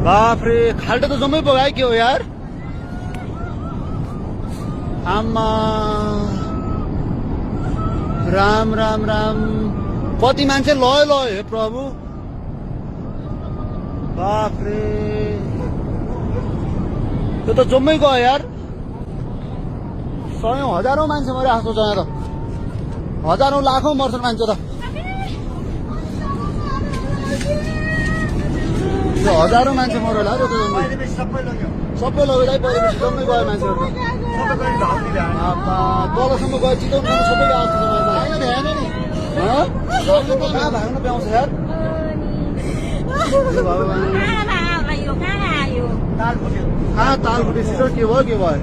बाफ्रे खाल्टो त जम्मै बगायो के हो यार आमा राम राम राम कति मान्छे लयो लयो हे प्रभु बाफ्रे त्यो त जम्मै गयो यार सयौं हजारौं मान्छे मरे आएको छ यहाँ त हजारौं लाखौं मर्छन् मान्छे त यो हजारौं मान्छे मर्यो होला त्यो त सबै लगेर पहिलेपछि जम्मै गयो मान्छेहरू तलसम्म गयो चितवनसम्म सबै गएको कहाँ भाग्न पाउँछ यार कहाँ तालफुटे सिजर के भयो